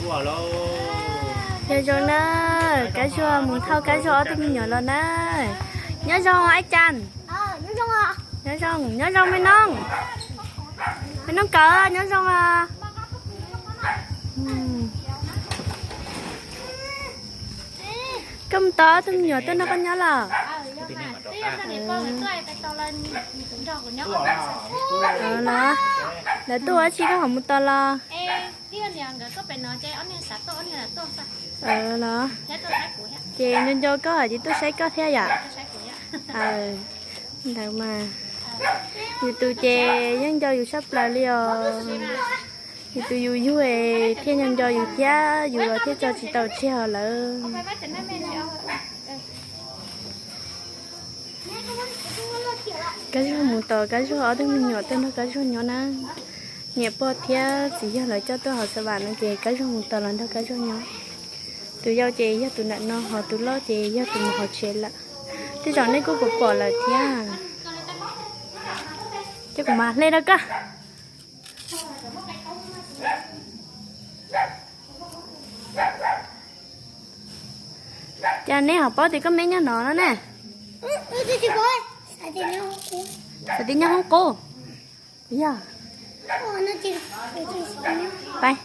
Nyob zoo na, Kab Zuag mus thauj Kab Zuag ob tug me nyuam los na. Nyob zoo Ais Cas. Nyob zoo, nyob zoo me noog. Me noog kawm nyob zoo os. Koj mus tos ob tug me nyuam tuaj nrog koj nyob los? Los, lawv tuaj ua dab tsi koj ho mus tos los? Los, ces nco nco koj ces tuaj saib koj thiab yom. Ntawd mas, yus tus ces yeej nco yus sab plaws li os. Yus tus yus yug thiaj nco nco yus thiab, yus los thiaj tso tsis tau tseg os lawm. Kab Zuag mus tos Kab Zuag ob tug me nyuam tuaj nrog Kab Zuag nyob na. Niam pog thiab txiv yawg lawv coj tuaj hauv xav vam no ces Kab Zuag mus tos los nrog Kab Zuag nyob. Tus yau ces yog tus nram no, ho tus loj ces yog tus mus hauv tsev lawm. Tej zaum nej kuj puas pom lawm thiab. Ces kuv mam hle rau koj. Cas neb ho paub tias koj meb nyob no no ne? Xav tias nyob hoob qub. Yog. Pais.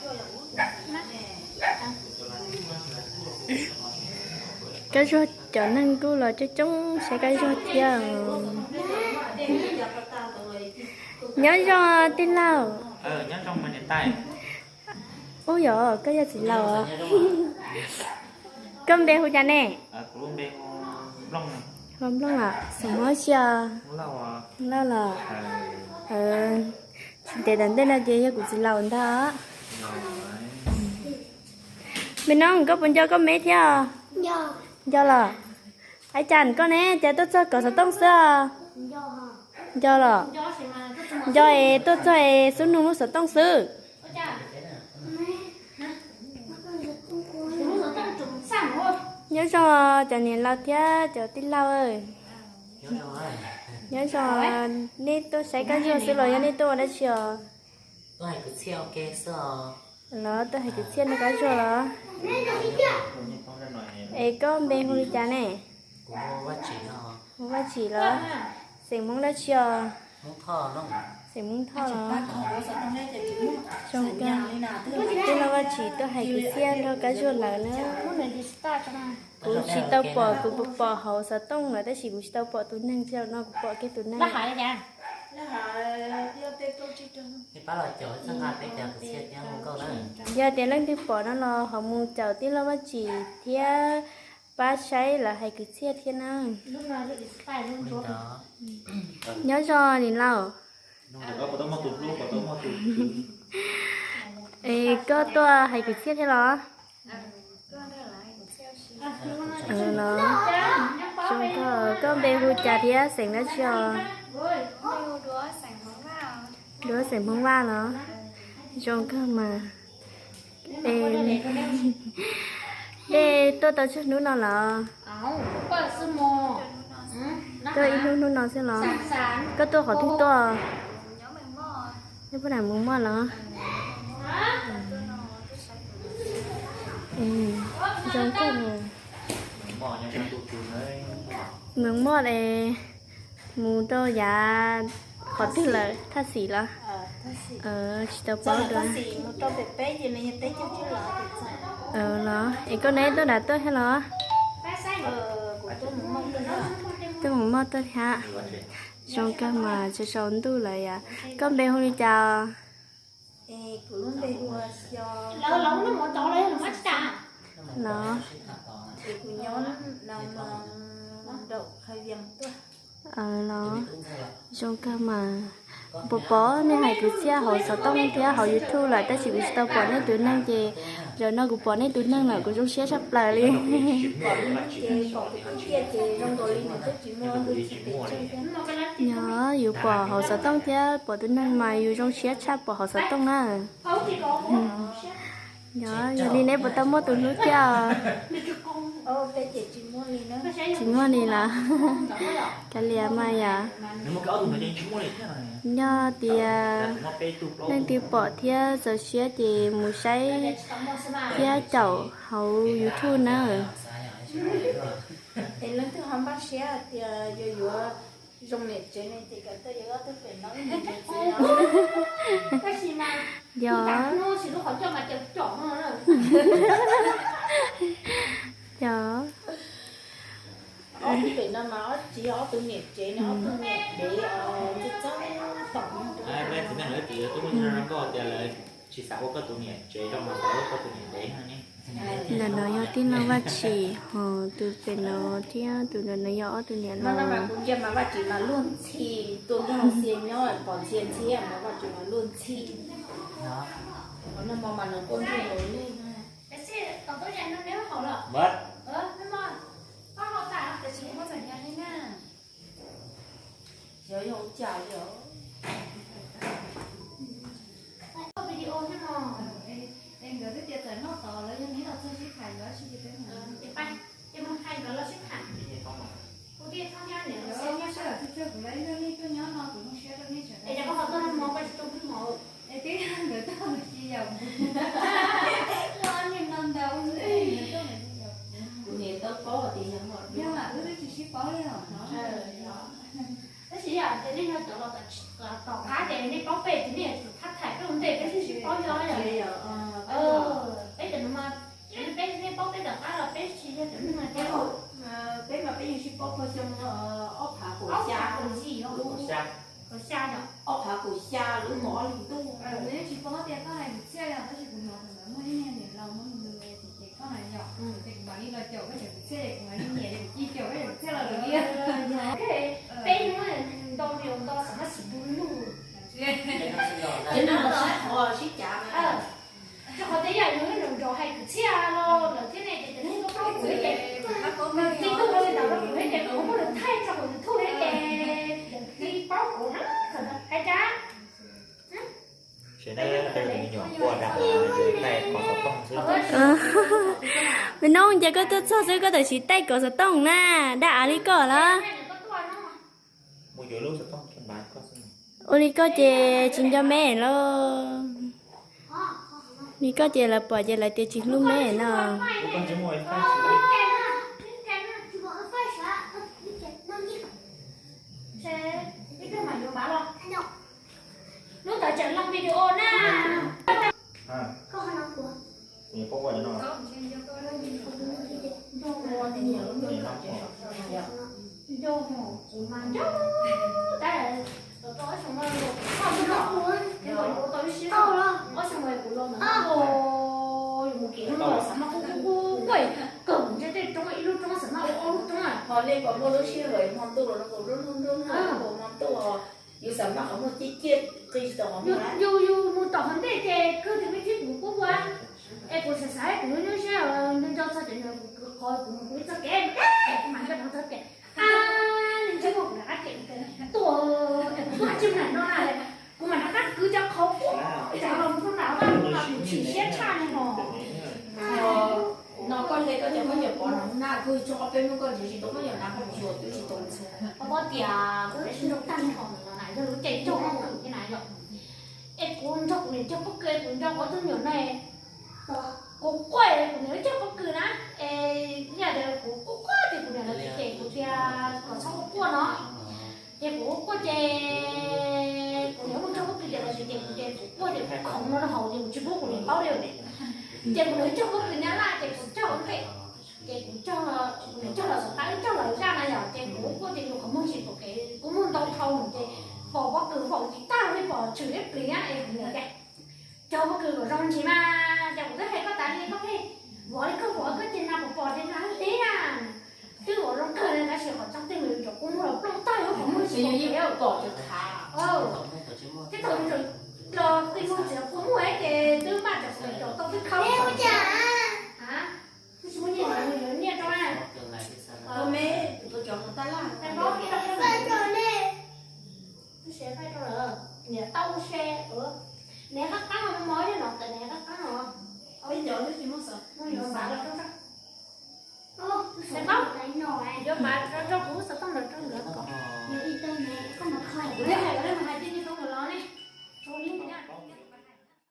Kab Zuag cov neeg kuj los coob coob saib Kab Zuag thiab. Nyob zoo tij laug. Ub yog koj yog txiv laus os. Koj npe hu cas ne? Hu Nplooj los xeem Hmoob tsi os? Lauj los. Tsis ntev tom ntej no ces yog kuv txiv laus ntag. Me noog, koj puas nco koj meb thiab? Nco los. Ais Cas koj ne, cas tuaj txog kov xov tooj xwb os? Nco los. Nco es tuaj txog es xub nug lub xov tooj xwb. Nyob zoo cov niam laus thiab cov tij laug. Nyob zoo, nej tuaj saib Kab Zuag xwb los yog nej tuaj ua dab tsi os? Los tuaj hais kwv txhiaj nrog Kab Zuag los? Es koj npe hu li cas ne? Hu Vaj Tsim los? Xeem Hmoob dab tsi os? Xeem Hmoob Thoj los? Zoo kawg. Tij laug Vaj Tsim tuaj hais kwv txhiaj nrog Kab Zuag lawm na. Kuv tsis tau pom, kuv puas pom hauv xov tooj lawm tab sis kuv tsis tau pom tus neeg, txij no kuv pom kiag tus neeg. Yog tias leej twg pom no los ho mus caum tij laug Vaj Tsim thiab pab saib lawv hais kwv txhiaj thiab na. Nyob zoo niam laus. Es koj tuaj hais kwv txhiaj thiab los? Los, zoo kawg. Koj npe hu cas thiab xeem dab tsi os? Duab, xeem Hmoob Vaj los? Zoo kawg mas. Dej tuaj tau tsawg hnub no los? Tuaj ib hnub hnub no xwb los? Koj tuaj qhov twg tuaj? Nyob puag nram Moos Moj los? Zoo kawg. Moos Moj es mus rau yav qhov twg lawm, Thaj Xim los? Tsis tau paub dua. Los es koj neb tuaj nram tuaj thiab los? Tuaj Moos Moj tuaj thiab. Zoo kawg mas tsaus ntuj lawm yom. Koj npe hu li cas? Los, los zoo kawg mas. Kuv pom nej hais kwv txhiaj hauv xov tooj thiab hauv YouTube lawm tab sis kuv tsis tau pom nej tus neeg ces zaum no kuv pom nej tus neeg lawm kuv zoo siab tshaj plaws li. Yog yus pom hauv xov tooj thiab pom tus neeg mas yus zoo siab tshaj pom hauv xov tooj na. Yog, yog li neb puas tau muaj tus hlub thiab? Tsis muaj li los kav liam mas yom. Nyob tias leej twg pom thiab txaus siab ces mus saib thiab caum hauv YouTube na. Es leej twg ho npaj siab tias yuav yuav zoo niam tsev ne ces kawm tuaj yuav ob tug pem no ib niam tsev. Yog. Yog. Ob tug pem no mas ob txiv ob tug niam tsev no ob tug niam dev txawj txawj tom. Txiv neej lawv tsis yog tub muaj nkauj tias lawv tsis xav ua koj tus niam tsev zoo mas xav ua koj tus niam dev no ne. Ntawm no yog tij laug Vaj Tsim, ho tus pem no thiab tus ntawm no yog ob tug niam laus. Kuv ntsia mas Vaj Tsim mas luag ntxhi, tus nrog Xia nyob pom Xia ntxhi mas Vaj Tsim mas luag ntxhi. Qhov no mas nws quaj nrog nws lej na. Xyov yog ua cas li os. Video no es nkawd twb tias txawm noj tod lawv yog neb los txog sib tham yuav tsis ces peb mus. Ces mus hais nkawd los sib tham. Kuv tias txhob nyob niam los sib nyob sib tham. Kuv lawv ib lub neej tuaj nyob no kuv zoo siab rau nej sawv daws. Es yog koj ho tuaj noj mov koj tsis tuaj noj mov. Es twb yog nkawd tuaj nkawd tsis yaum kuv. Ua nim no ntau. Kuv niam tau paub tias yog mas wb twb tsis sib paub li os no. Tab sis yog tias nej nyob cov los tom qab ces nej paub peb ces nej yuav tsum thab thaiv peb ua ntej peb thiaj sib paub yog. Peb cov no mas peb nej paub peb tom qab los peb tsis yog cov neeg tias peb mas peb yeej sib paub puag xyoo ob phav kaum xya, kaum xya, ob phav kaum xya lub mos ob hlis ntuj. Kuv yeej tsis paub tias koj hais kwv txhiaj yog tab sis kuv hnov thaum ntawd muaj ib niag niam laus muab nws ces koj hais yog ces kuv mam li los caum koj cov kwv txhiaj es kuv mam li nyiam ces kuv cia caum koj cov kwv txhiaj los lawm li. Peb ntau li ntau xam maj xim tu luj. Ces no los sib qhov sib cav na. Rau qhov tias yog yus nrog hais kwv txhiaj los lawm thiab ne ces cov neeg tuaj paub kuv thiab ces tij tuaj ua li ntawd rau kuv thiab ces kuv muab nws thaij tso hauv YouTube thiab ces tij paub kuv na. Hais cas? Me Noob, ces koj tuaj txog xwb koj tam sim taij kov xov tooj na, dab av li koj los. Ua li koj ces tsis nco me lauj. Li koj ces lawv pom ces lawv tias tsis hlub me no. Lub ntawd tseem looj video na. Nco, kuv mas nco, tab tom tau ib sij, ob xyoo kuv los ntawd, yus mus kev hlub los xav maj qub qub qub, kawg mus ntsib tej roob, ib lub roob xav maj ua ob lub roob. Ho nej puas muaj lub sij hawm hmo ntuj los no, lub lub ntuj hmo ntuj, yus xav maj qhov muag ciaj ciaj qi tsis tau qhov muag. Yus yus mus tom qhov ntej ces kawg tus me tub kuv kuj ua, es kuv xav xav kuv lub nyuaj siab nco nco txog cov nyuag kuv kwv qhov kuv mus kuv ib txoj kev, kuv mam nco txog tias, a, ntsej muag kuv rov qab cem tuaj, kuv tuaj tsis nram no na, kuv mam rov qab kwv cov qhov ub, cov los mus nram no, kuv tsis siab tshaj li no. No koj hle koj cov khaub ncaws pov no na, kawg tso ob peb hnub koj nrhiav tsis tau khaub ncaws na, koj tsuas twb tsis tau ntxhua. Koj paub tias kuv lub sij hawm tag nrho no na yog lub caij nrog kuv thiab na yom. Es kuv nrog kuv niam cog pob kws, kuv nco kuv tus me nyuam no, kuv quaj kuv niam cog pob kws na, es yog tias kuv quaj quaj ces kuv niam lawv tsis cem kuv tias kom txhob quaj quaj no. Ces kuv quaj ces kuv niam mus cog pob kws ces lawv tsis cem kuv ces kuv quaj ces kuv khoov no rau hauv ces kuv tsis pub kuv niam paub li. Ces kuv niam cog pob kws nyab laj ces kuv cog ua ntej, ces kuv cog, kuv niam cog lawv tom qab, wb cog lawv zaj na yom, ces kuv quaj ces yus qhov muag tsis pom kev, kuv muag ntau dhau mus ces faus pob kws faus tsis tag li, pom tshwm ib pliag es kuv niam tias cog pob kws kom zoo ntsis mas, ces kuv twb hais koj tas li koj pheej vov li koj vov koj ces nas pom pom ces nas tib na. Twb vov zoo kawg li tab sis qhov tseeb tej me nyuam kuv muag los plooj tag li, qhov muag tsis pom kev. Pom cov khav. Tej thaum los qi muag txiav kua muag ces twb maj cov kua caum tau twb khau. Twb tsis muaj nyiaj, yuav nyiaj rau na. Ua me, tus cov mus tab laj. Twb se faib rau lawm, niam tau se, niam qab qab no, mov nyob no tawm niam qab qab no. Peb cov twb tsis muaj xav, muaj yuav npav los rau